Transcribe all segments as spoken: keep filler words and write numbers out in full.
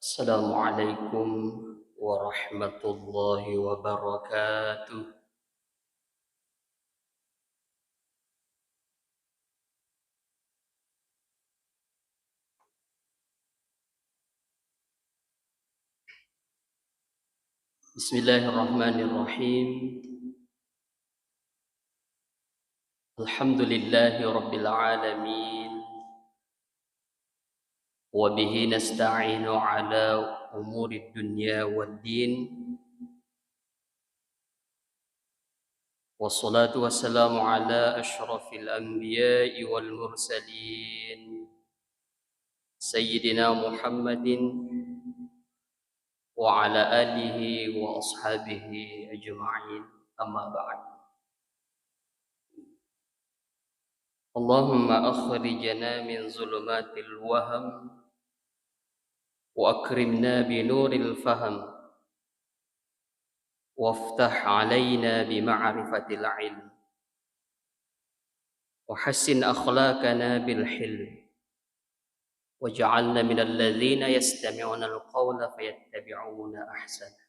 Assalamualaikum warahmatullahi wabarakatuh. Bismillahirrahmanirrahim. Alhamdulillahi rabbil alamin. Wa bihi nasta'inu ala umuri dunya wad din. Wassalatu wassalamu ala asyrafil anbiya'i wal mursalin, Sayyidina Muhammadin wa ala alihi wa ashabihi ajma'in. Amma ba'd. Allahumma akhrijna min zulumatil waham wa akrimna bi nuril faham waftah alaina bi ma'rifatil ilm wa hassin akhlaqana bil hilm waj'alna minal ladzina yastami'unal qawla fayattabi'una ahsana.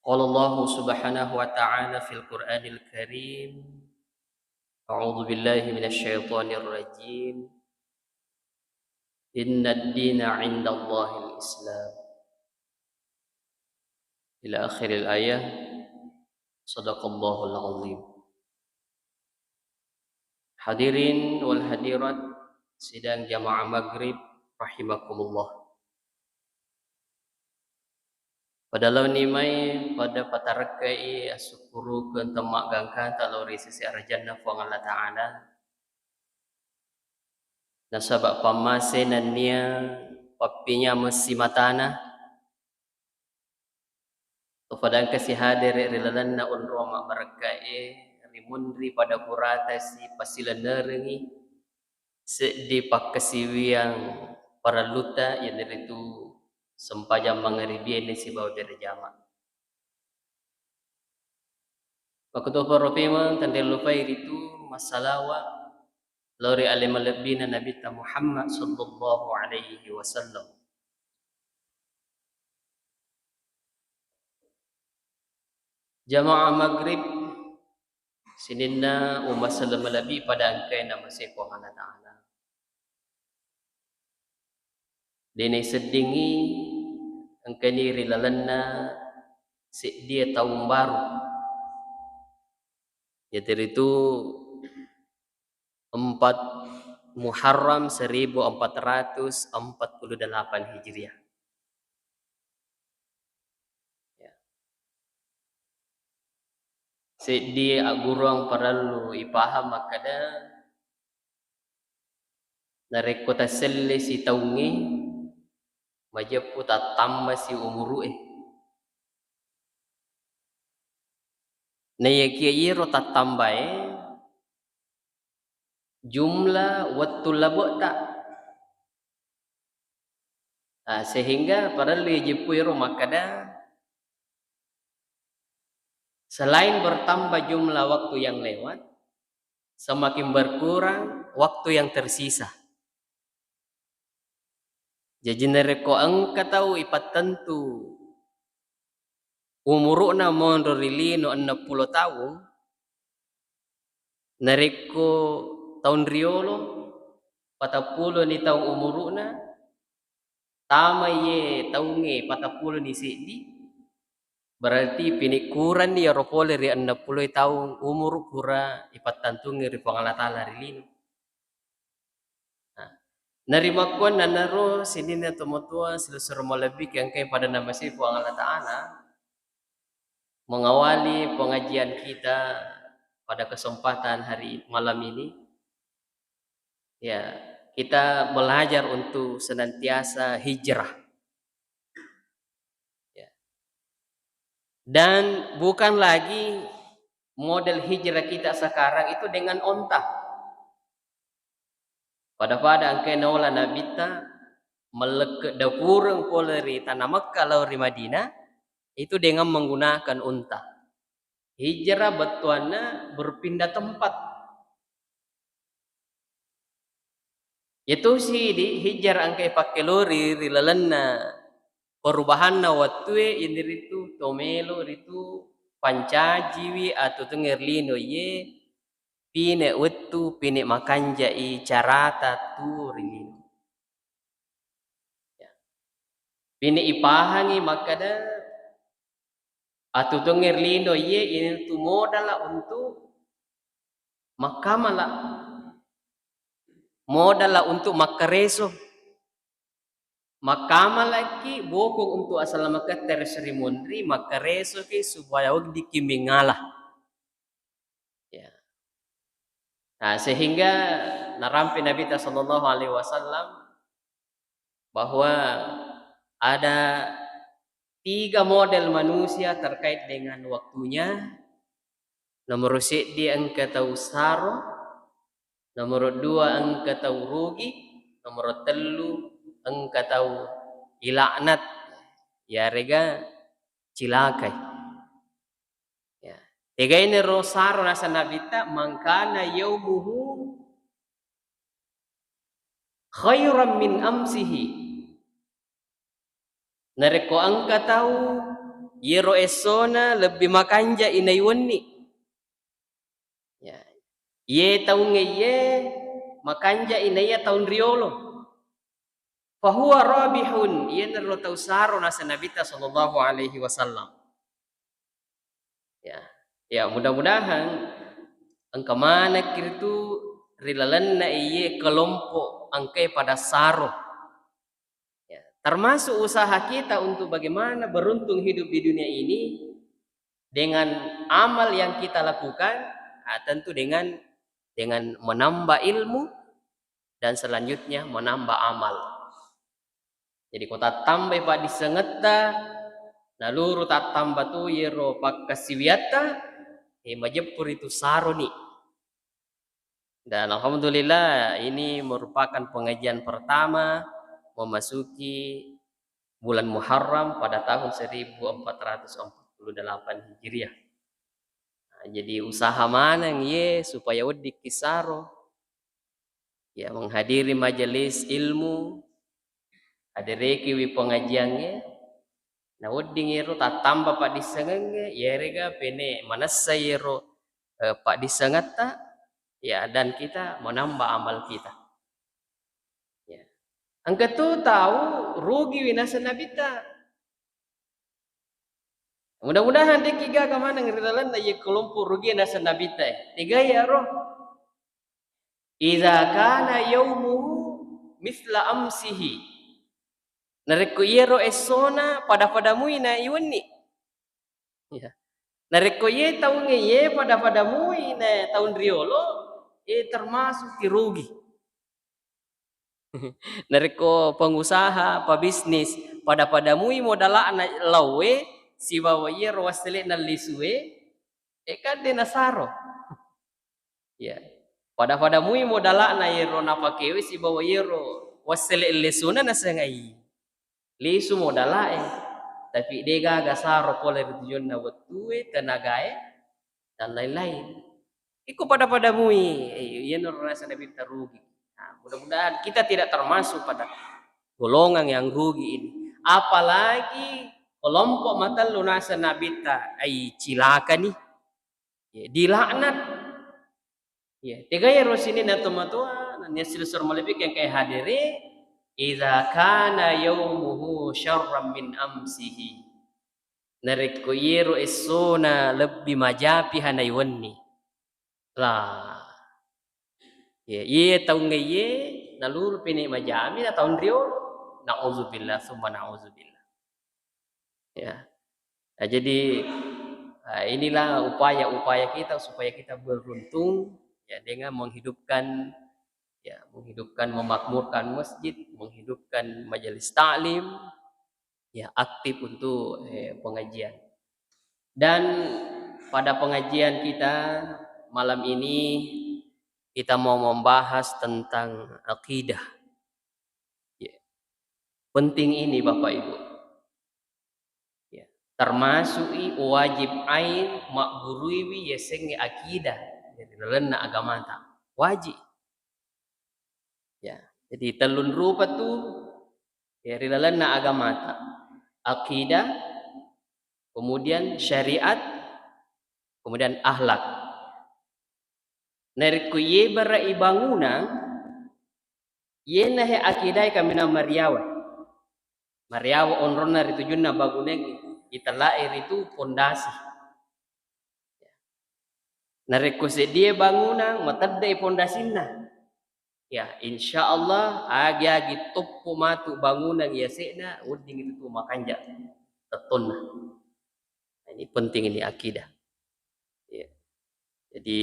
Qala Allahu subhanahu wa ta'ala fil Qur'anil Karim, a'udzu billahi minasy syaithanir rajim. Innad dina 'indallahil Islam. Ila akhiril ayah. Sadaqallahul azim. Hadirin wal hadirat sidang jamaah maghrib rahimakumullah. Pada laoni mai pada patarekkai asukkurukeng temmaggangkanta lao ri sese arajanna Puang Allah Ta'ala. Nasaba pammase nennia pappinyameng simatana, to fadangkasi hadere ri lalenna onrong mabbarakkae, ri munri pada puratasi pasilennerengi seddi pakkasiwiang parellutta, iyanaritu sempajang mangaribie sibawa berjama. Makkutoparo pemeng tenriellupai ritu massalawa lao ri ale malebbina Nabitta Muhammad sallallahu alaihi wasallam. Jamaah maghrib, sininna umma selleng malebbi pada engkae namasei Puang Allah Ta'ala. De naiseddingngi engkani ri lalenna seddie taung baru. Yataritu empat Muharram seribu empat ratus empat puluh delapan Hijriah. Ya. Seddi agguruang parellu ipahang makkeda, narekko tasselle sitaungnge, majeppu tattambasi umuru'e. Naiyakiya iyaro tattambae, jumlah wettu labe'ta. Ah, sehingga parellu ijeppui ro makkeda, selain bertambah jumlah waktu yang lewat, semakin berkurang waktu yang tersisa. Jaji, narekko engka tau ipattentu umuru'na monro ri lino enneng pulo taung, narekko taung riolo patappulo ni taung umuru'na, tamai ye taungnge patappulo ni seddi, berarti pinikkuranni iyaro pole ri enneng pulo taung umuru pura ipattantungngi ri Puang Allah Ta'ala ri lino. Nah, narimakkuannanaro sininna tomatoa silessureng malebbi engkae pada namasei Puang Allah Ta'ala, mengawali pengajian kita pada kesempatan hari malam ini, ya, kita belajar untuk senantiasa hijrah. Ya. Dan bukan lagi model hijrah kita sekarang itu dengan onta. Pada-pada engkae naola Nabitta, mallekke dapureng pole ri tana Mekka lao ri Madinah, itu dengan menggunakan unta. Hijrah bettuanna berpindah tempat. Iyatosi di hijjara engkae pakkelori ri lalenna perubahanna wettue, iyanaritu tomelo ritu pancajiwi atuotuongeng ri lino iye, pine wettu, pine makanjai carata tuo ri lino. Ya. Pine ipahangi makkeda, atuotuongeng ri lino iye, iyanaritu modala untuk makkamala. Modala untuk makkareso. Makkamalaki bokong untuk asalamaketta ri esso ri munri, makkaresoki supaya weddikki mengngala. Ya. Nah, sehingga narampe Nabitta sallallahu alaihi wasallam bahwa ada tiga model manusia terkait dengan waktunya. Nomoro seddi engka tau saro, nomoro dua engka tau rugi, nomoro tellu engka tau ilaknat, yarega cilakai. Ya. Tegaina ro saro naseng Nabitta, "Man kana yaumuhu khairan min amsihi." Narekko engka tau, iyero essona lebbi makanjai naiwenni. Ya. Iye taungnge iye makanjai naiya taung riolo. Fahuwa rabihun, iyanaro tau saro naseng Nabitta sallallahu alaihi wasallam. Ya. Ya, mudah-mudahan engka manekki ritu ri lalenna iye kelompok engkae pada saro. Ya, termasuk usaha kita untuk bagaimana beruntung hidup di dunia ini dengan amal yang kita lakukan, ah, tentu dengan, dengan menambah ilmu dan selanjutnya menambah amal. Jadi, ko tattambai paddissengetta, naluru tattamba tu iyero pakkasiwiatta, eh, majeppu ritu saroni. Dan alhamdulillah, ini merupakan pengajian pertama memasuki bulan Muharram pada tahun seribu empat ratus empat puluh delapan Hijriah. Nah, jadi usaha maneng ye supaya weddikki saro. Ya, menghadiri majelis ilmu, haderekiwi pengajiangnge, na wedding ero tattamba paddissengengnge, yarega pene manessa ero, eh, paddissengetta, ya, dan kita menambah amal kita. Ya. Engka tu tau rugiwi naseng Nabitta. Mudah-mudahan de'ki gaga maneng ri lalenna iye kelompok rugi naseng Nabitta e. Tegai aro? Idza kana yaumuhu misla amsihi. Narekko iyero essona pada-pada mui na iwenni. Ya. Narekko iye taungnge iye pada-pada mui na taung riolo, eh, termasuk ki rugi. Narekko pengusaha, pabisnis, pada-pada mui modala'na laowe sibawa iyero wassele'na lisue, eh, kan de nasaro. Ya. Pada-pada mui modala'na iyero napakewe sibawa iyero wassele' lesuna nasengai. Lisu modala'e, tapi de gaga saro pole ri tujunna wettue, tenagae, dan lain-lain. Iko pada-pada mui, eh, iyanaro naseng Nabitta rugi. Nah, mudah-mudahan kita tidak termasuk pada golongan yang rugi ini. Apalagi kelompok matellu naseng Nabitta, ai cilakani. Ya, dilaknat. Ya, tegai ero sininna tomatoa, nennia silessureng malebbi engkae hadere, "Idza kana yaumuhu syarran min amsihi." Narekko iyero essona lebbi majapi hanai wenni. Lah. Ya, iye taungnge iye naluru pene majami na taung riolo. Nauzubillah, summa nauzubillah. Ya. Nah, jadi, eh, inilah upaya-upaya kita supaya kita beruntung, ya, dengan menghidupkan, ya, menghidupkan, memakmurkan masjid, menghidupkan majelis taklim, ya, aktif untuk, eh, pengajian. Dan pada pengajian kita malam ini, kita mau membahas tentang akidah. Ya. Penting ini, Bapak Ibu. Ya. Termasuk i wajib ain magguruiwi yasengnge akidah ri lalenna agamata. Wajib. Ya. Jadi tellung rupa tu, ya, ri lalenna agamata. Akidah, kemudian syariat, kemudian akhlak. Narekko yebara'i bangunang, yenahe akidae kaminang mariawa. Mariawa onronna ri tujunna bangunangnge, itella'e ritu pondasi. Narekko seddie bangunang, matedde'i pondasinna. Ya, insya Allah, agi-agi toppo matu bangunang yase'na, wedding itu makanja tettonna. Ini penting ini akidah. Ya. Jadi,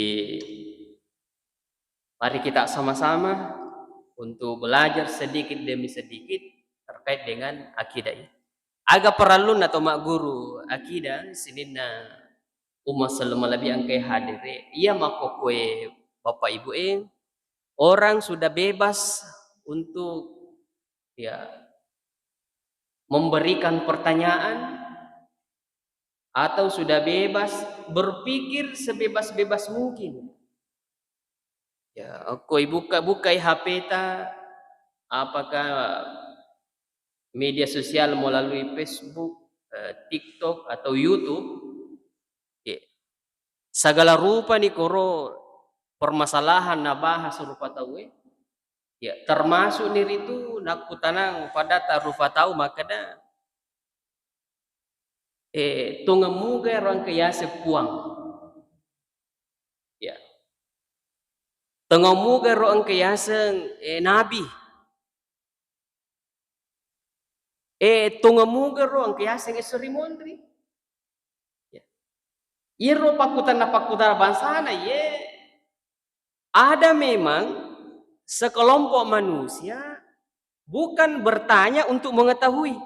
mari kita sama-sama untuk belajar sedikit demi sedikit terkait dengan akidah ini. Aga parellunna to magguru akidah sininna umma selleng malebbi engkae hadere. Iya makkokkoe Bapak Ibu e, orang sudah bebas untuk, ya, memberikan pertanyaan atau sudah bebas berpikir sebebas-bebas mungkin. Ya, okko ibuka-bukai H P-ta, apakah media sosial melalui Facebook, eh, TikTok, atau YouTube, ya, segala rupa ni koro permasalahan nabahas rupa tauwe, ya, termasuk ni ritu nakkutanang pada rupa tau makkeda, eh, tongeng muga ero engka yaseng puang. Ya. Tongeng muga ero engka yaseng, eh, nabi. Eh, tongeng muga ero engka yaseng esso ri monri. Ya. Iyaro pakkutanna-pakkutanna bangsana ye, ada memang sekelompok manusia bukan bertanya untuk mengetahui,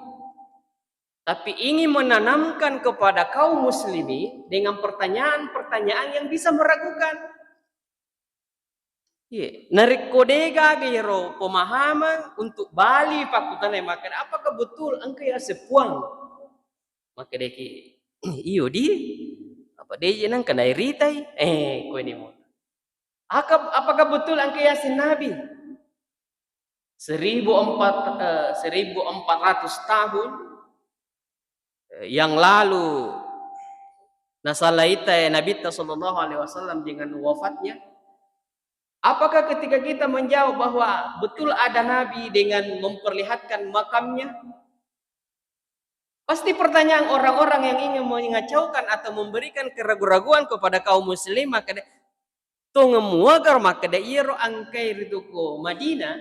tapi ingin menanamkan kepada kaum muslimin dengan pertanyaan-pertanyaan yang bisa meragukan. Iya, narekko degaga iyaro pemahaman untuk bali pakkutanai makkeda, "Apakah betul engka yaseng puang?" Makkedaki, "Iyo di, apa deje nangka nairitai?" Eh, koini mo. Aka-, apakah betul engka yaseng nabi? Seribu empat, eh, seribu empat ratus tahun, eh, yang lalu nasalaita, eh, Nabitta sallallahu alaihi wasallam dengan wafatnya. Apakah ketika kita menjawab bahwa betul ada nabi dengan memperlihatkan makamnya? Pasti pertanyaan orang-orang yang ingin mengacaukan atau memberikan keraguan-raguan kepada kaum muslim, makkeda, tongeng muaga makkeda iyaro engkai ritu ko Madinah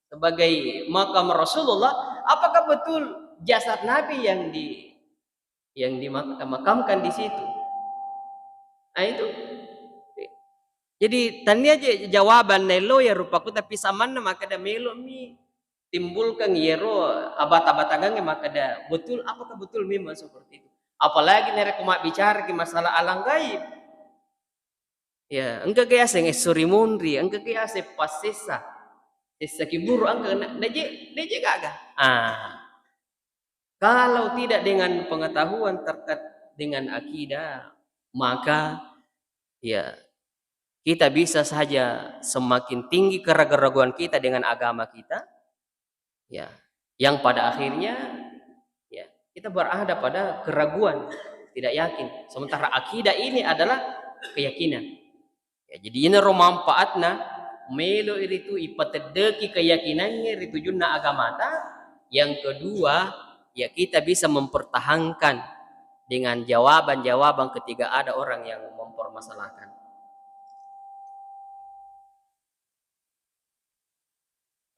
sebagai makam Rasulullah, apakah betul jasad Nabi yang di, yang dimak-, makamkan di situ? Nah, itu. Jadi, tania je jawaban naelo ya rupaku, tapi samanna makkeda melomi timbulkan iyaro abata-batangangnge makkeda, betul, apakah betul memang seperti itu? Apalagi narekko mabbicaraki masalah alam gaib. Ya, engka ke yaseng esso ri monri, engka ke yaseng passessa, sessa kiburu, engka na, naje, naje gaga. Ah. Kalau tidak dengan pengetahuan terkait dengan akidah, maka, ya, kita bisa saja semakin tinggi keraguan-raguan kita dengan agama kita, ya, yang pada akhirnya, ya, kita berada pada keraguan, tidak yakin. Sementara akidah ini adalah keyakinan. Ya, jadi inaro manfaatna, melo iritu ipateddeki keyakinangnge ri tujunna agamata. Yang kedua, ya, kita bisa mempertahankan dengan jawaban-jawaban ketika ada orang yang mempermasalahkan.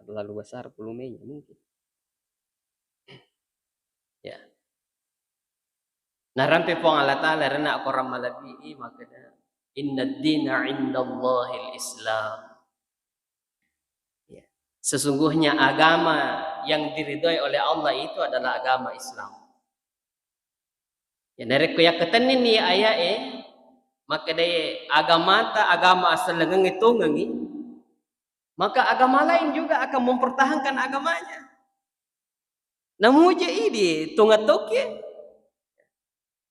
Terlalu besar volumenya mungkin. Ya. Narampe Puang Allah Ta'ala rena akorang malebbi i makkeda, "Inna dina indallahil Islam." Ya. Sesungguhnya agama yang diridhoi oleh Allah itu adalah agama Islam. Ya, narekko yakkatenninni aya'e, makkedae agamata, agama asellengengnge tongengngi, maka agama lain juga akan mempertahankan agamanya. Namuja idi tongeng tokki,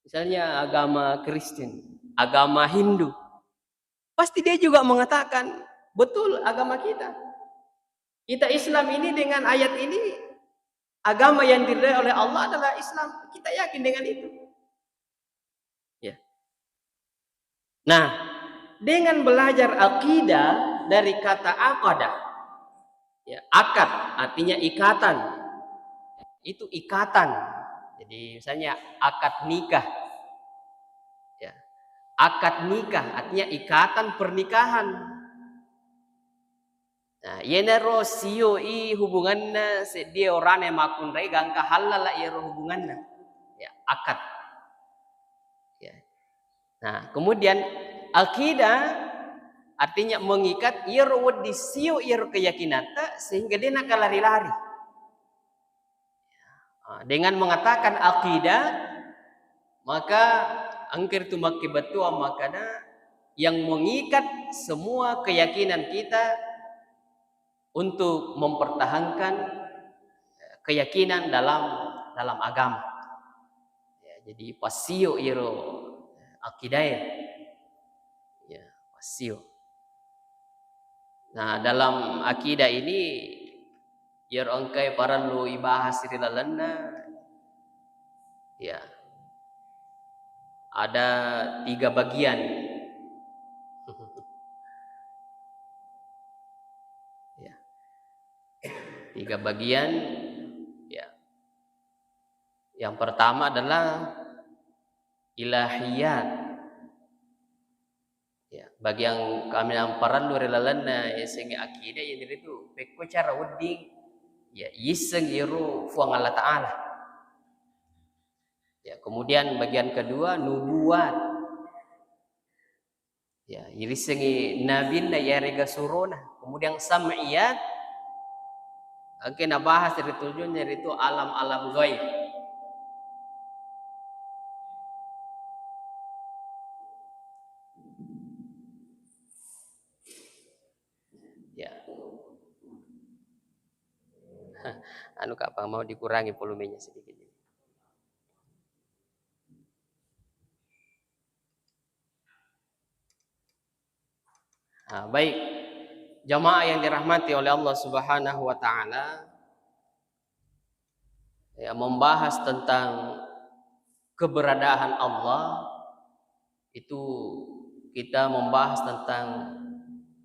misalnya agama Kristen, agama Hindu, pasti dia juga mengatakan, "Betul agama kita." Kita Islam ini dengan ayat ini, agama yang diridai oleh Allah adalah Islam. Kita yakin dengan itu. Ya. Nah, dengan belajar akidah dari kata aqadah, ya, akad artinya ikatan. Itu ikatan. Jadi misalnya akad nikah. Ya. Akad nikah artinya ikatan pernikahan. Nah, iyanaro sio i hubunganna seddie orane makkunrai gangka hallala iyaro hubunganna. Ya, akad. Ya. Nah, kemudian akidah artinya mengikat iyaro wedding sio iyaro keyakinanta sehingga de nakalari-lari. Ah, dengan mengatakan akidah, maka engka ritu makkebettuang makkeda yang mengikat semua keyakinan kita untuk mempertahankan, eh, keyakinan dalam, dalam agama. Ya, jadi passio iyaro akidah e. Ya, passio. Nah, dalam akidah ini, iyaro engkae parellu ibahas ri lalenna, ya, ada tiga bagian. Ya. Tiga bagian, ya. Yang pertama adalah ilahiyat. Ya, bagi yang kami yang parellu ri lalenna yasengnge akidah, iyanaritu pekko cara wedding, ya, yisseng iyaro Puang Allah Ta'ala. Ya, kemudian bagian kedua, nubuat. Ya, irissengngi nabinna iyarega surona. Kemudian sam'iyat, engka nabahas ri tujunna ritu alam-alam gaib. Ya. Anu, Kak, apa mau dikurangi volumenya sedikit ini? Nah, baik. Jamaah yang dirahmati oleh Allah Subhanahu wa Ta'ala, ya, membahas tentang keberadaan Allah, itu kita membahas tentang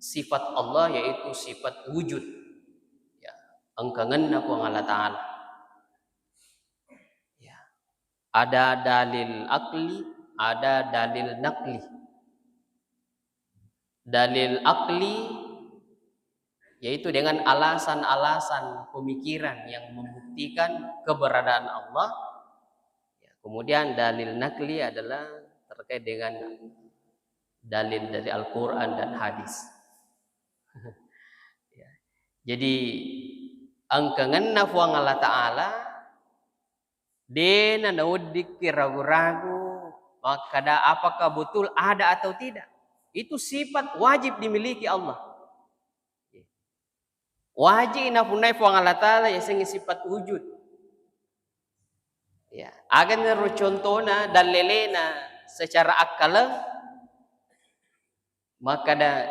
sifat Allah, yaitu sifat wujud. Ya, engkangenna Puang Allah Ta'ala. Ya. Ada dalil akli, ada dalil nakli. Dalil akli yaitu dengan alasan-alasan pemikiran yang membuktikan keberadaan Allah. Ya, kemudian dalil nakli adalah terkait dengan dalil dari Al-Quran dan hadis. Ya. Jadi, engkangenna Puang Allah Ta'ala, de' na naweddikki ragu-ragu makkada apakah betul ada atau tidak. Itu sifat wajib dimiliki Allah. Wajib napunnai Puang Allah Ta'ala yasengnge sifat wujud. Ya, aga naro contona dallelena secara akkaleng, makkada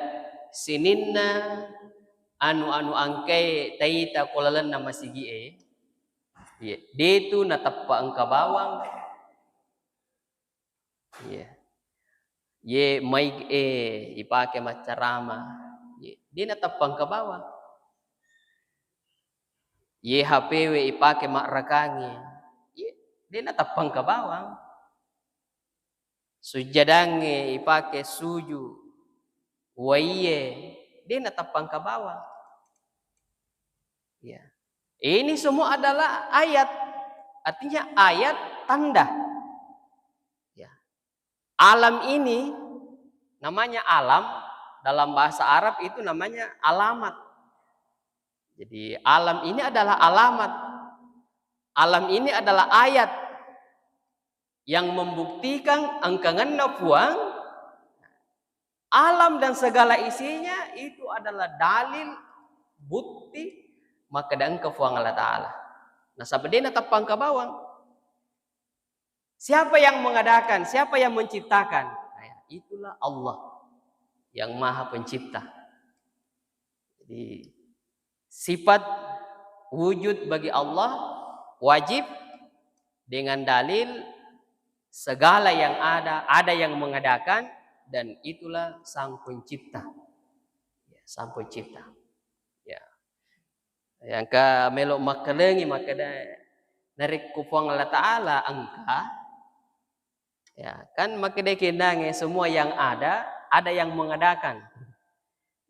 sininna anu-anu engkae taita ko lalenna masigi'e, ye, de'tu nateppa engka bawang. Iya. Ye mic e ipake maccarama, ye, de' nateppa engka bawang. Ye H P we ipake marekangnge, ye, de' nateppa engka bawang. Sujjadangnge ipake suju, waiye, de' nateppa engka bawang. Ya. Ini semua adalah ayat. Artinya ayat tanda. Ya. Alam ini namanya alam, dalam bahasa Arab itu namanya alamat. Jadi alam ini adalah alamat. Alam ini adalah ayat yang membuktikan engkangenna Puang. Alam dan segala isinya itu adalah dalil, bukti, makkada engka Puang Allah Ta'ala. Nasaba de' nateppa engka bawang. Siapa yang mengadakan? Siapa yang menciptakan? Nah, itulah Allah yang Maha Pencipta. Jadi, Sifat wujud bagi Allah wajib dengan dalil segala yang ada, ada yang mengadakan, dan itulah Sang Pencipta. Ya, Sang Pencipta. Ya. Yang ke melo makkelengi makkeda, narekko Puang Allah Ta'ala engka, ya, kan makkeda kenange semua yang ada, ada yang mengadakan.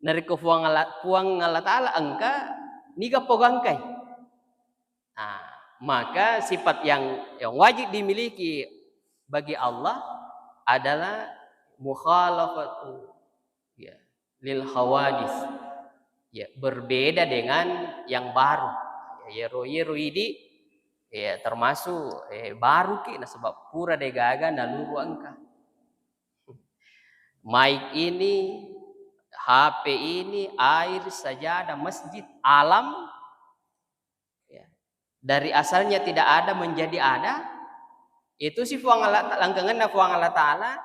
Narekko Puang Allah, Puang Allah Ta'ala engka, niga pogangkai? Nah, maka sifat yang, yang wajib dimiliki bagi Allah adalah mukhalafatu, ya, lil hawadis. Ya, berbeda dengan yang baru. Ya, yero, yero idi, ya, termasuk, eh, baru ki, nasaba pura degaga naluru engka. Mic ini, H P ini, air, sajadah, masjid, alam, ya, dari asalnya tidak ada menjadi ada, itu si Puang Allah Ta-, langkangenna Puang Allah Ta'ala,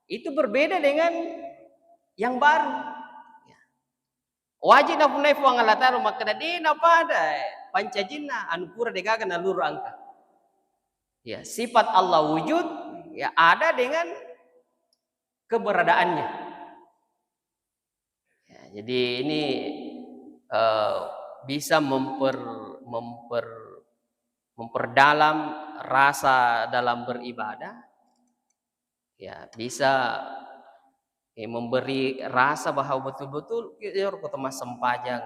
itu berbeda dengan yang baru. Ya. Wajib napunnai Puang Allah Ta'ala makkeda, de napada pancajinna anu pura degaga naluru engka. Ya, sifat Allah wujud, ya, ada dengan keberadaannya. Ya, jadi ini, eh, bisa memper-, memper-, memperdalam rasa dalam beribadah, ya, bisa, eh, memberi rasa bahwa betul-betul iyaro ko to massempajang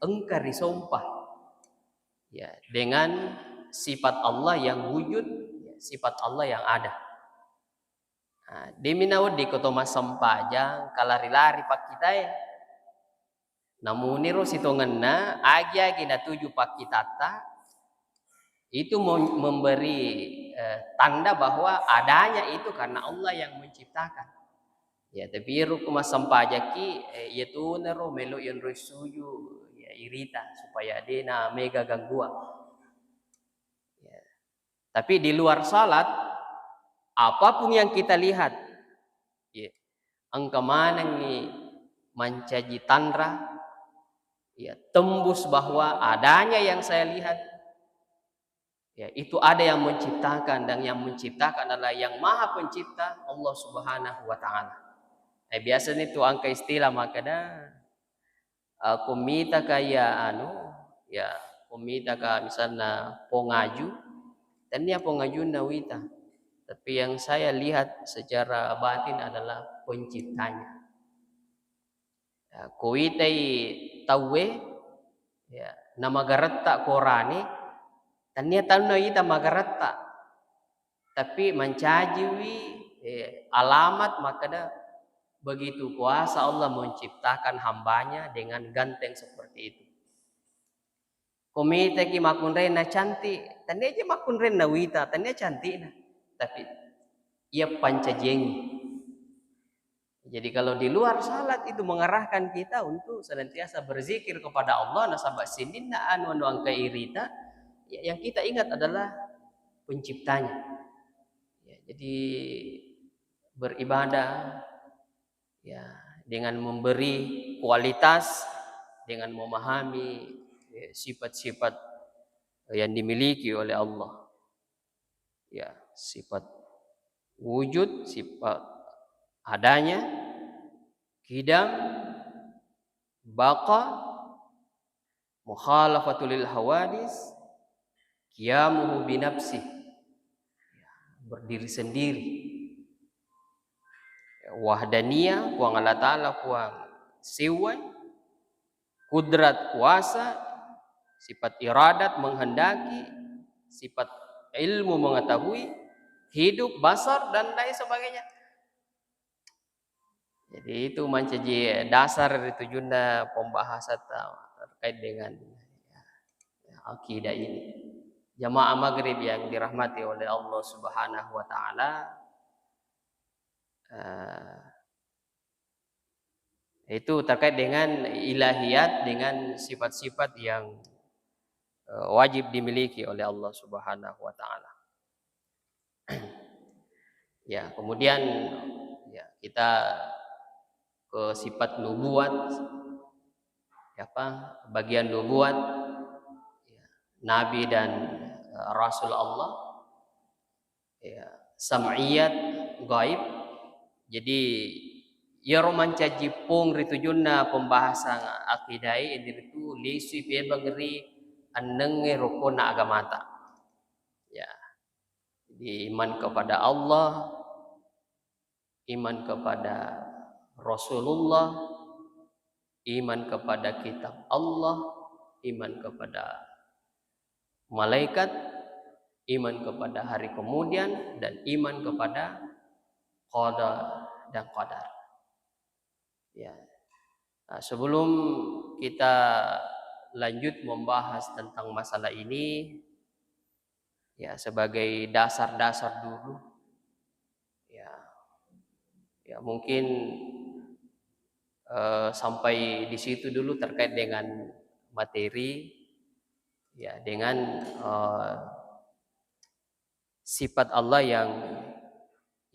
engka risompa, ya, dengan sifat Allah yang wujud, ya, sifat Allah yang ada. Nah, demi nawedding ko to massempajang, kalari-lari pakkitae. Namuniro sitongenna, agi-agi natuju pakkitatta, itu mem-, memberi, eh, tanda bahwa adanya itu karena Allah yang menciptakan. Ya, tapi iyaro ko massempajakki, eh, iyatunaro melo yonroi suju, ya, irita supaya dena mega gangguan. Ya. Tapi di luar salat, apapun yang kita lihat, ya, engka manengngi mancaji tanra, ya, tembus bahwa adanya yang saya lihat, ya, itu ada yang menciptakan, dan yang menciptakan adalah Yang Maha Pencipta, Allah Subhanahu wa Ta'ala. Eh, biasanya itu engka istilah makkeda, eh, ko mitaka iya anu, ya, ko mitaka misalna pongaju, tennia pongajunna wita. Tapi yang saya lihat secara batin adalah penciptanya. Ya, ko witai tauwe, ya, namagaretta korane, tennia taunna wita magaretta. Tapi mancajiwi, eh, alamat makkeda begitu kuasa Allah menciptakan hambanya dengan ganteng seperti itu. Ko mitaki makkunrainna cantik, tennia je makkunrainna wita, tennia cantikna. Tapi iya pancajiangngi. Jadi kalau di luar salat itu mengarahkan kita untuk senantiasa berzikir kepada Allah, nasaba sininna anu-anu engka irita, ya, yang kita ingat adalah penciptanya. Ya, jadi beribadah, ya, dengan memberi kualitas, dengan memahami, ya, sifat-sifat yang dimiliki oleh Allah. Ya, sifat wujud, sifat adanya, qidam, baqa, mukhalafatu lil hawadis, qiyamuhu binafsih, berdiri sendiri. Wahdaniyah, Puang Allah Ta'ala, Puang sewwai, kudrat, kuasa, sifat iradat, menghendaki, sifat ilmu, mengetahui, hidup, basar, dan lain sebagainya. Jadi itu mancaji dasar ri tujunna pembahasan ta-, terkait dengan, ya, akidah ini. Jamaah maghrib yang dirahmati oleh Allah Subhanahu wa Ta'ala, eh, itu terkait dengan ilahiyat, dengan sifat-sifat yang, eh, wajib dimiliki oleh Allah Subhanahu wa Ta'ala. Ya, kemudian, ya, kita ke sifat nubuat. apa, bagian nubuat, ya, nabi dan, eh, rasul Allah, ya, sam'iyat, gaib. Jadi, iyaro mancaji pong ri tujunna pembahasan akidah e, iniritu lisui pebeng ri ennengnge rukkunna agamata. Ya. Jadi, iman kepada Allah, iman kepada Rasulullah, iman kepada kitab Allah, iman kepada malaikat, iman kepada hari kemudian, dan iman kepada qada dan qadar. Ya. Nah, sebelum kita lanjut membahas tentang masalah ini, ya, sebagai dasar-dasar dulu, ya, ya, mungkin, eh, sampai di situ dulu terkait dengan materi, ya, dengan, eh, sifat Allah yang,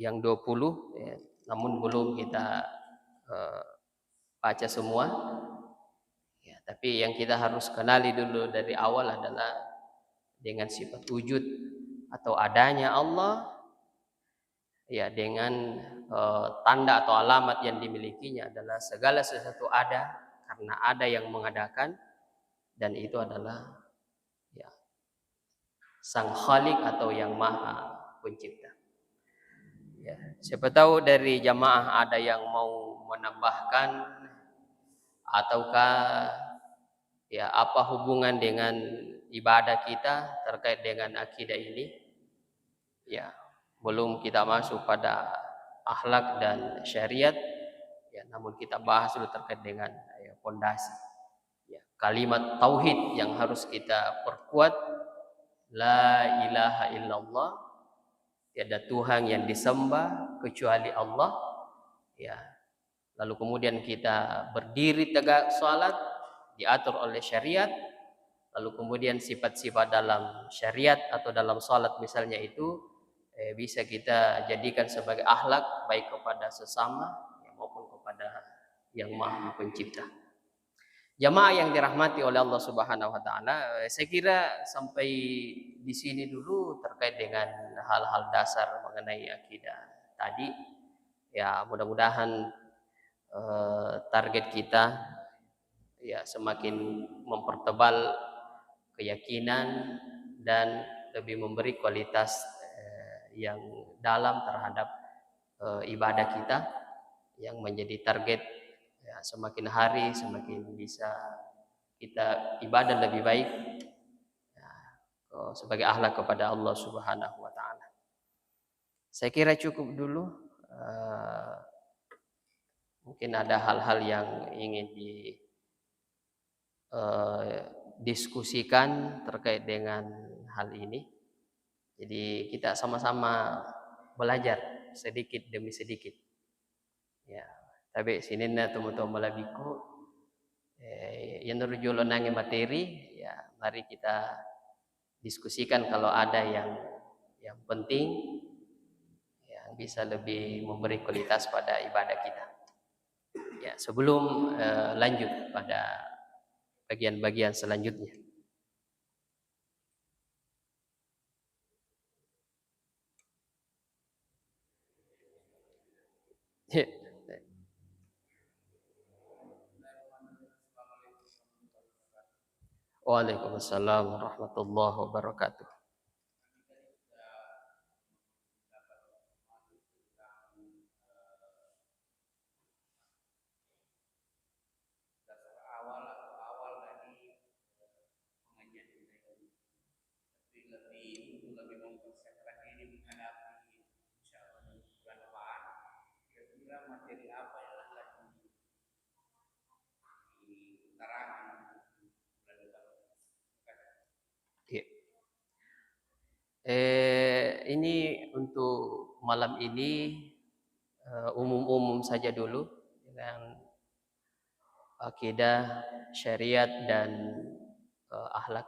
yang dua puluh, ya, namun belum kita, eh, baca semua. Ya, tapi yang kita harus kenali dulu dari awal adalah dengan sifat wujud atau adanya Allah, ya, dengan, eh, tanda atau alamat yang dimilikinya adalah segala sesuatu ada karena ada yang mengadakan, dan itu adalah, ya, Sang Khalik atau Yang Maha Pencipta. Ya, siapa tahu dari jamaah ada yang mau menambahkan ataukah, ya, apa hubungan dengan ibadah kita terkait dengan akidah ini? Ya, belum kita masuk pada akhlak dan syariat, ya, namun kita bahas dulu terkait dengan, ya, pondasi. Ya, kalimat tauhid yang harus kita perkuat, la ilaha illallah, tiada Tuhan yang disembah kecuali Allah. Ya. Lalu kemudian kita berdiri tegak salat, diatur oleh syariat. Lalu kemudian sifat-sifat dalam syariat atau dalam salat misalnya itu, eh, bisa kita jadikan sebagai akhlak baik kepada sesama, ya, maupun kepada Yang Maha Pencipta. Jamaah yang dirahmati oleh Allah Subhanahu wa Ta'ala, eh, saya kira sampai di sini dulu terkait dengan hal-hal dasar mengenai akidah tadi. Ya, mudah-mudahan, eh, target kita, ya, semakin mempertebal keyakinan dan lebih memberi kualitas, eh, yang dalam terhadap, eh, ibadah kita yang menjadi target, ya, semakin hari semakin bisa kita ibadah lebih baik, ya, eh, sebagai akhlak kepada Allah Subhanahu wa Ta'ala. Saya kira cukup dulu, eh, mungkin ada hal-hal yang ingin di, eh, diskusikan terkait dengan hal ini. Jadi kita sama-sama belajar sedikit demi sedikit. Ya, tabe sininna tomatoa malebbiku, eh, iyanaro jolo nangnge materi, ya, mari kita diskusikan kalau ada yang, yang penting, yang bisa lebih memberi kualitas pada ibadah kita. Ya, sebelum, eh, lanjut pada bagian-bagian selanjutnya. Waalaikumsalam warahmatullahi wabarakatuh. Dasar awal atau awal dari, eh, pengajian kita ini. Tapi lebih, untuk lebih mempersiapkan diri menghadapi, insya Allah, bulan depan, kira-kira materi apa yang akan di-, diutarakan bulan depan? Iya. Eh, ini untuk malam ini, eh, umum-umum saja dulu dengan akidah, syariat, dan, eh, akhlak.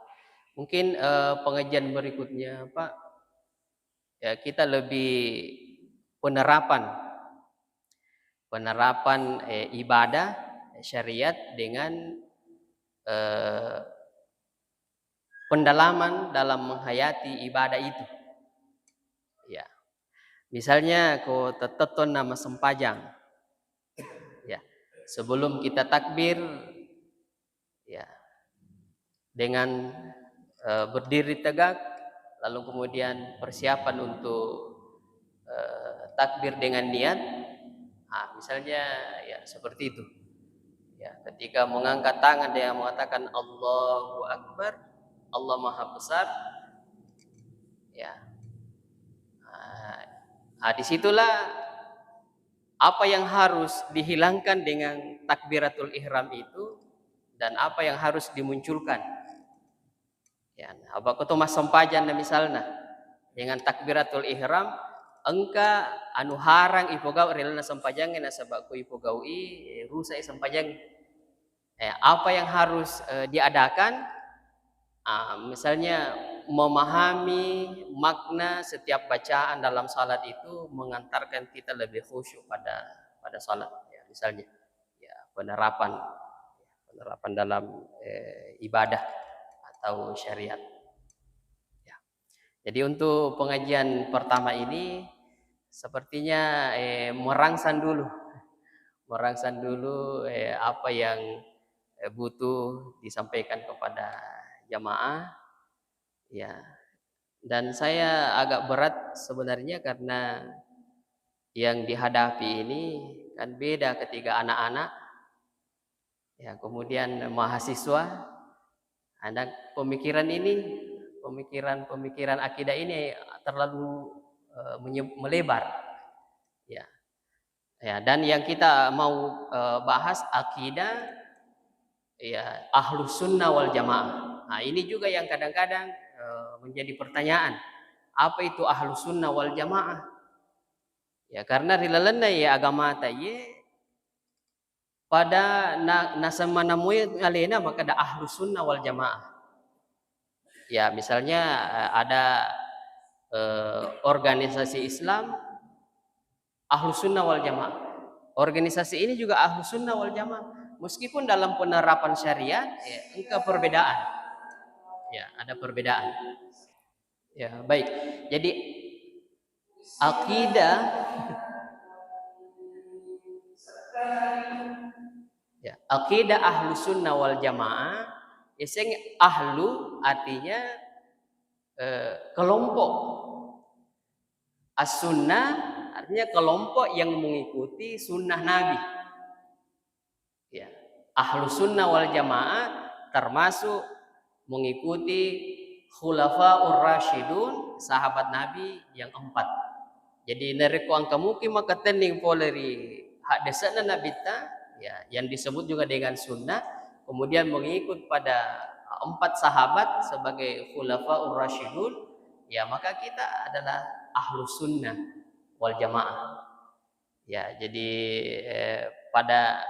Mungkin, eh, pengajian berikutnya, Pak, ya, kita lebih penerapan, penerapan, eh, ibadah, syariat dengan eh, pendalaman dalam menghayati ibadah itu. Ya. Misalnya ko tettettonna massempajang. Ya. Sebelum kita takbir, ya, dengan, eh, berdiri tegak, lalu kemudian persiapan untuk, eh, takbir dengan niat. Ah, misalnya, ya, seperti itu. Ya, ketika mengangkat tangan, dia mengatakan, "Allahu Akbar, Allah Maha Besar." Ya. Ah, ah, disitulah apa yang harus dihilangkan dengan takbiratul ihram itu dan apa yang harus dimunculkan. Ya, apa ko to massempajang na misalna, dengan takbiratul ihram, engka anu harang ipogau ri lalenna sempajangnge, nasaba ko ipogau'i, eh, rusa'i sempajangnge. Eh, apa yang harus, eh, diadakan? Ah, misalnya memahami makna setiap bacaan dalam salat itu mengantarkan kita lebih khusyuk pada, pada salat, ya, misalnya. Ya, penerapan, penerapan dalam, eh, ibadah atau syariat. Ya. Jadi untuk pengajian pertama ini sepertinya, eh, merangsang dulu, merangsang dulu, eh, apa yang, eh, butuh disampaikan kepada jamaah. Ya. Dan saya agak berat sebenarnya karena yang dihadapi ini kan beda ketika anak-anak, ya, kemudian mahasiswa, ada pemikiran ini, pemikiran-pemikiran akidah ini terlalu, eh, menye-, melebar. Ya. Ya, dan yang kita mau, eh, bahas akidah, ya, Ahlus Sunnah wal Jamaah. Nah, ini juga yang kadang-kadang, eh, menjadi pertanyaan. Apa itu Ahlus Sunnah wal Jamaah? Ya, karena ri lalenna, ya, agamata, ye, pada na-, nasemmanamui alena makkeda Ahlus Sunnah wal Jamaah. Ya, misalnya, eh, ada, eh, organisasi Islam Ahlus Sunnah wal Jamaah. Organisasi ini juga Ahlus Sunnah wal Jamaah. Meskipun dalam penerapan syariat, ya, engka perbedaan. Ya, ada perbedaan. Ya, baik. Jadi, akidah, ya, akidah Ahlus Sunnah wal Jamaah, ya, seng ahlu artinya, eh, kelompok. As-sunnah artinya kelompok yang mengikuti sunnah Nabi. Ya. Ahlus Sunnah wal Jamaah termasuk mengikuti Khulafaur Rasyidun, sahabat Nabi yang empat. Jadi, narekko engka muki makkatenning pole ri haddese'na Nabitta, ya, yang disebut juga dengan sunnah, kemudian mengikut pada empat sahabat sebagai Khulafaur Rasyidun, ya, maka kita adalah Ahlus Sunnah wal Jamaah. Ya, jadi, eh, pada,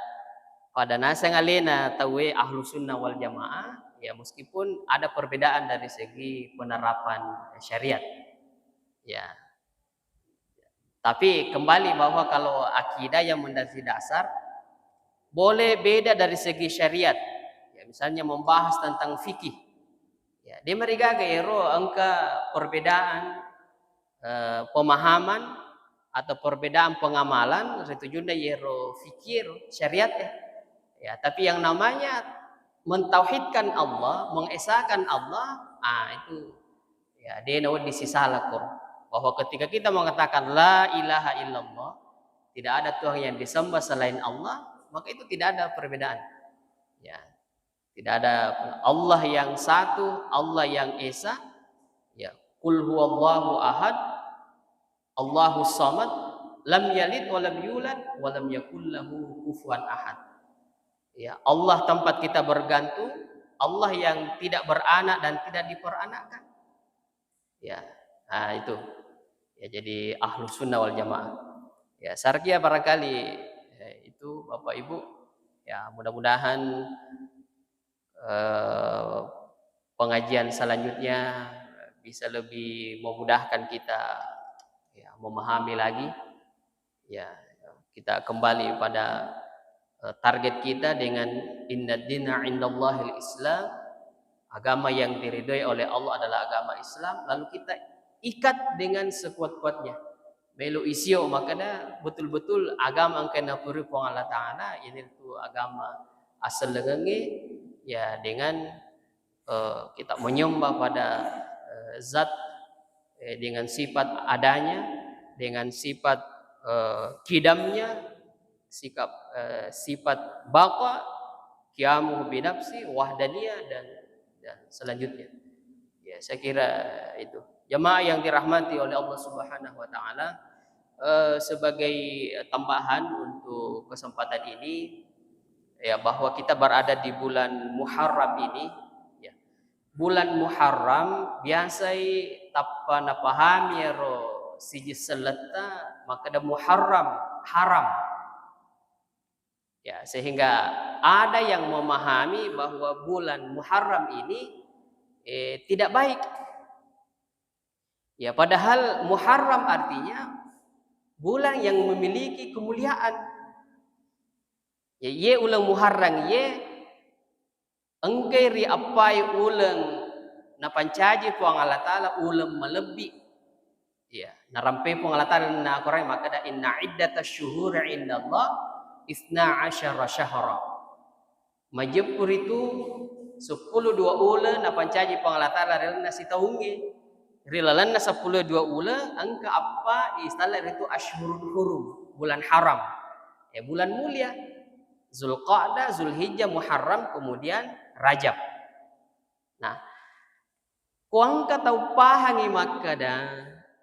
pada naseng alena tauwe Ahlus Sunnah wal Jamaah, ya, meskipun ada perbedaan dari segi penerapan syariat. Ya. Tapi kembali bahwa kalau akidah yang menjadi dasar, boleh beda dari segi syariat. Ya, misalnya membahas tentang fikih. Ya, de marigaga ero engka perbedaan, eh, pemahaman atau perbedaan pengamalan ri tujunna yero fikih syariat, ya. Ya, tapi yang namanya mentauhidkan Allah, mengesakan Allah, ah, itu, ya, de nawedding sisala ko. Bahwa ketika kita mengatakan la ilaha illallah, tidak ada Tuhan yang disembah selain Allah, maka itu tidak ada perbedaan. Ya. Tidak ada Allah yang satu, Allah yang esa. Ya. Qul huwallahu ahad, Allahu samad, lam yalid wa lam yulad, wa lam yakul lahu kufuwan ahad. Ya, Allah tempat kita bergantung, Allah yang tidak beranak dan tidak diperanakkan. Ya, nah, itu. Ya, jadi Ahlus Sunnah wal Jamaah. Ya, sarkia barangkali, ya, itu Bapak Ibu. Ya, mudah-mudahan, eh, pengajian selanjutnya bisa lebih memudahkan kita, ya, memahami lagi. Ya, kita kembali pada eh, target kita dengan "Inna dina indallahil Islam", agama yang diridhoi oleh Allah adalah agama Islam, lalu kita ikat dengan sekuat-kuatnya. Melo isio makkeda betul-betul agama engka napurui Puang Allah Ta'ala, ini tu agama asellengengnge, ya, dengan, eh, kita menyembah pada, eh, zat, eh, dengan sifat adanya, dengan sifat, eh, qidamnya, sikap, eh, sifat baqa, qiyamuhu binafsi, wahdaniyah, dan, dan selanjutnya. Ya, saya kira itu. Jamaah yang dirahmati oleh Allah Subhanahu wa Ta'ala, eh, sebagai tambahan untuk kesempatan ini, ya, bahwa kita berada di bulan Muharram ini, ya. Bulan Muharram biasai tappa napahami ero siji selletta makkeda Muharram, haram. Ya, sehingga ada yang memahami bahwa bulan Muharram ini, eh, tidak baik. Ya, padahal Muharram artinya bulan yang memiliki kemuliaan. Ya, ye uleng Muharram ye engkai riappai uleng napancaji Puang Allah Ta'ala uleng malebbi. Iya, narampe Puang Allah Ta'ala na Quran makkeda, "Inna iddatasy syuhuri indallah isna asyara syahra." Majeppu ritu seppulo dua uleng napancaji Puang Allah Ta'ala ri lalenna sitaungnge. Ri lalenna seppulo dua uleng engka appa istalla ritu asyhurul hurum, bulan haram. Ya, bulan mulia. Zulqa'dah, Zulhijjah, Muharram, kemudian Rajab. Nah, ko engka tau pahangi makkeda,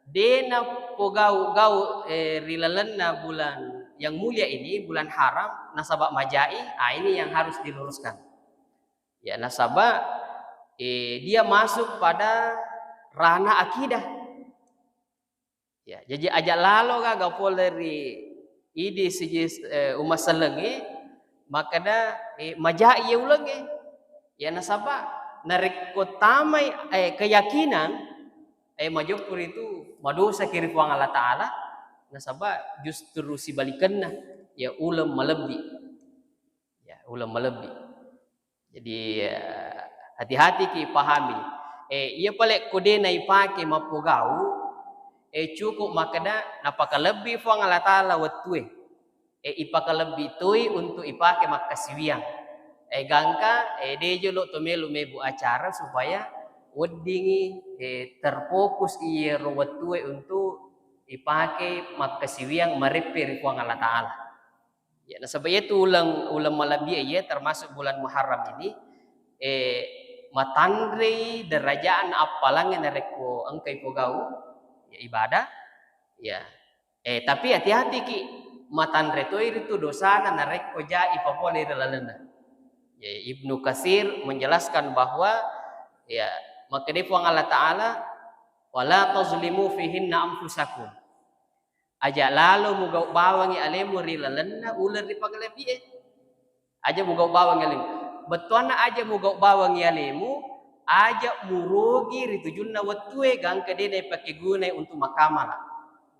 de napogau-gau, eh, ri lalenna bulan yang mulia ini, bulan haram, nasaba majai, ah, ini yang harus diluruskan. Ya, nasaba, eh, dia masuk pada ranah akidah. Ya, jaji aja lalo gaga pole ri idi siji, eh, umma sellengnge, makkeda, eh, majai ye ulengnge. Ya, nasaba narekko tamai, eh, keyakinan, eh, majeppu ritu madosaki ri Puang Allah Ta'ala, nasaba justru sibalikenna, ya, uleng malebbi. Ya, uleng malebbi. Jadi, eh, hati-hatiki pahami. Eh, iya pale ko de naipake mappogau, eh, cukup makkeda napakalebbi Puang Allah Ta'ala wettue. Eh, ipakalebbi toi untuk ipake makkasiwiang. Eh, gangka, eh, de jolo to melo mebu acara supaya weddingi, eh, terfokus iyero wettue untuk ipake makkasiwiang mareppe ri Puang Allah Ta'ala. Ya, nasaba iyatu uleng, uleng malebbi iya termasuk bulan Muharram ini, eh, matanrei derajatna appalangnge narekko engkai pogau, ya, ibadah. Ya. Eh, tapi hati-hatiki, matanre toi ritu dosana narekko ja ipapole ri lalenna. Ya, Ibnu Katsir menjelaskan bahwa, ya, makkedai Puang Allah Ta'ala, "Wala tazlimu fihinna anfusakum." Aja lalo mugau bawangngi alemu ri lalenna uleng ripakalebbie. Aja mugau bawangngi alemu. Bettuanna aja mugau bawangngi alemu, aja murugi ri tujunna wettue gangka de naipakegunai untuk makkamala.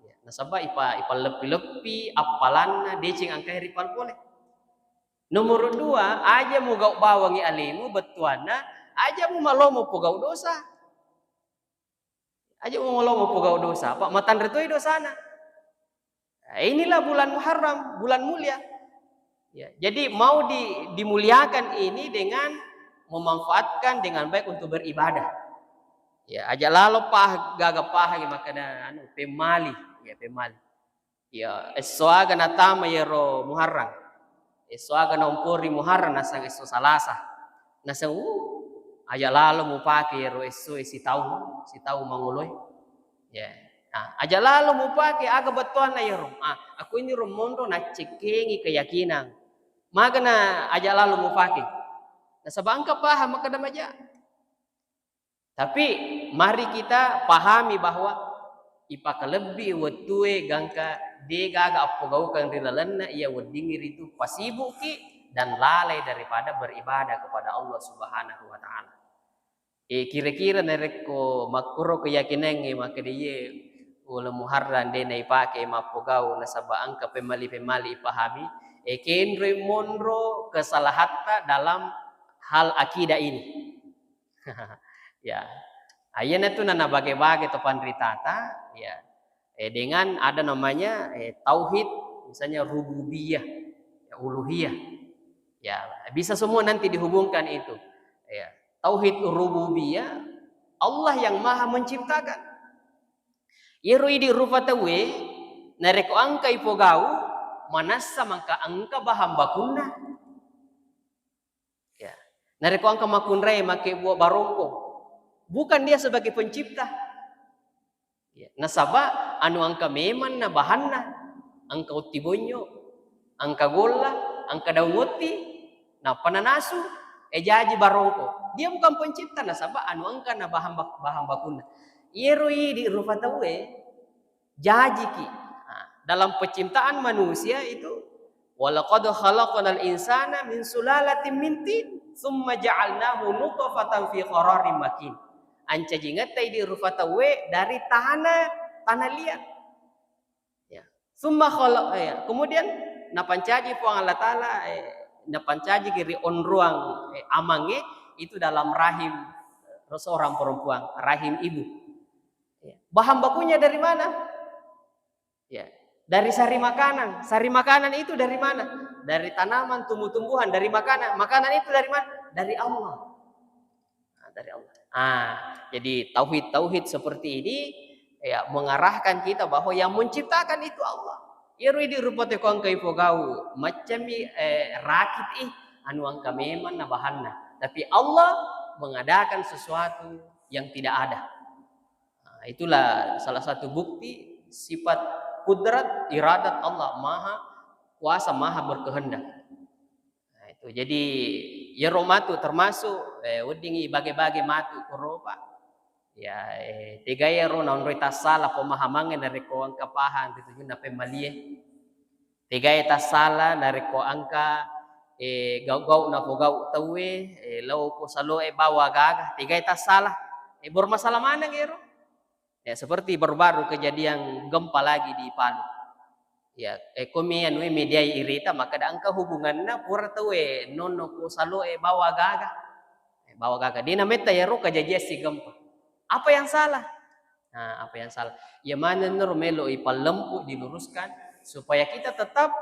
Ya, nasaba ipa-, ipalleppi-leppi appalanna deceng engkae ripal pole. Nomor dua, aja mugau bawangngi alemu, bettuanna aja mumalomo pogau dosa. Aja mumalomo pogau dosa, apa matanre toi dosana. Nah, inilah bulan Muharram, bulan mulia. Ya, jadi mau di-, dimuliakan ini dengan memanfaatkan dengan baik untuk beribadah. Ya, aja lalo pah-, gaga pahangi makkeda anu, pemmali, ya, pemmali. Ya, esso aga natama iyaro Muharram. Esso aga naompori Muharram, naseng esso Salasa. Naseng, uh, aja lalo mupake iyaro esso e sitaung, sitaung mangoloe. Ya. Nah, aja lalo mupake aga bettuanna iyaro. Ah, aku ini ro monro naccekkengi keyakinan. Magana aja lalo mupake. Nasaba engka paham makkeda maja. Tapi mari kita pahami bahwa ipakalebbi wettue gangka de gaga appogaukeng ri lalenna iya weddingngi ritu pasibuki dan lalai daripada beribadah kepada Allah Subhanahu wa Ta'ala. Eh, kira-kira narekko makkuro keyakinangnge makkeda iye uleng Muharram de naipake mappogau nasaba engka pemmali-pemmali ipahami, eh, kenroi monro kesalahatta dalam hal akidah ini. Ya. Ayyana tu nana bage-bage to panritata, ya. Eh, dengan ada namanya, eh, tauhid, misalnya rububiyah, ya, uluhiyah. Ya, bisa semua nanti dihubungkan itu. Ya. Tauhid rububiyah, Allah yang maha menciptakan. Iyaro idi rufa tauwe, narekko engka ipogau, manassa mangka engka bahan bakunna. Ya. Narekko engka makkunrai make buah barongko, bukan dia sebagai pencipta. Ya. Nasaba anu engka memang na bahanna, engka utti bonyo, engka golla, engka daung utti, nappa nanasu, eh, jaji barongko. Dia bukan pencipta, nasaba anu engka na bahan bak-, bahan bakunna. Iyaro idi rufa tauwe, jajiki. Nah, dalam penciptaan manusia itu, "Walaqad khalaqnal insana min sulalatin min tin, tsumma ja'alnahu nutfatan fi qararin makin." Ancajingetta idi rufa tauwe dari tanah, tanah liat. Ya. Tsumma khalaq-, ya. Kemudian napancaji Puang Allah Taala, eh, napancajiki ri onroang, eh, amangnge itu dalam rahim seorang perempuan, rahim ibu. Ya. Bahan bakunya dari mana? Ya, dari sari makanan. Sari makanan itu dari mana? Dari tanaman, tumbuh-tumbuhan, dari makanan. Makanan itu dari mana? Dari Allah. Nah, dari Allah. Ah, jadi tauhid-tauhid seperti ini, ya, mengarahkan kita bahwa yang menciptakan itu Allah. Iyaro idi rupa teko engka ipogau, maccami, eh, rakit ih, anu engka memang na bahanna. Tapi Allah mengadakan sesuatu yang tidak ada. Nah, itulah salah satu bukti sifat kudrat, iradat Allah, maha kuasa, maha berkehendak. Nah, itu. Jadi, iyaro matu termasuk, eh, weddingngi bage-bage matu koro, Pak. Ya, eh, tegai ero naonroi tassala pemahamangnge narekko engka pahang ri tujunna pemmalie. Tegai tassala narekko engka, eh, gau-gau napogau tauwe, eh, lao ko saloe bawa gaga, tegai tassala. Eh, bermasalah maneng ero. Ya, seperti baru-baru kejadian gempa lagi di Palu. Ya, eh, komi anu, eh, media irita, makkeda engka hubunganna pura tauwe nonno ko saloe bawa gaga. Eh, bawa gaga. Dena metta ero kejadian si gempa. Apa yang salah? Nah, apa yang salah? Ya, manennaro melo ipallempu, diluruskan supaya kita tetap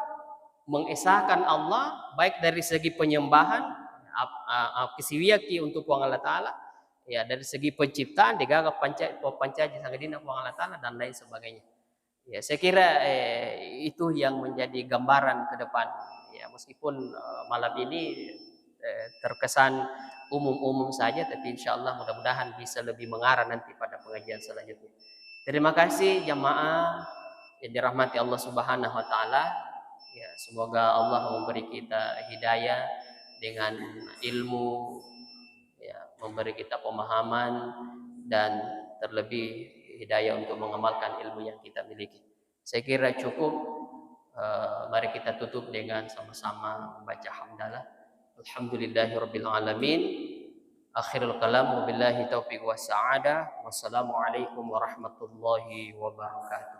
mengesahkan Allah, baik dari segi penyembahan, ap-, a-, a-, kesiwiaki untuk Puang Allah Taala, ya, dari segi penciptaan, degaga panca-, pancaji sangadinna Puang Allah Taala, dan lain sebagainya. Ya, saya kira, eh, itu yang menjadi gambaran ke depan. Ya, meskipun, eh, malam ini, eh, terkesan umum-umum saja, tapi insya Allah mudah-mudahan bisa lebih mengarah nanti pada pengajian selanjutnya. Terima kasih jamaah yang dirahmati Allah Subhanahu wa Ta'ala. Ya, semoga Allah memberi kita hidayah dengan ilmu, ya, memberi kita pemahaman, dan terlebih hidayah untuk mengamalkan ilmu yang kita miliki. Saya kira cukup, eh, mari kita tutup dengan sama-sama membaca hamdalah. Alhamdulillahirabbil alamin. Akhirul kalam, wabillahi taufiq was sa'adah. Wassalamualaikum warahmatullahi wabarakatuh.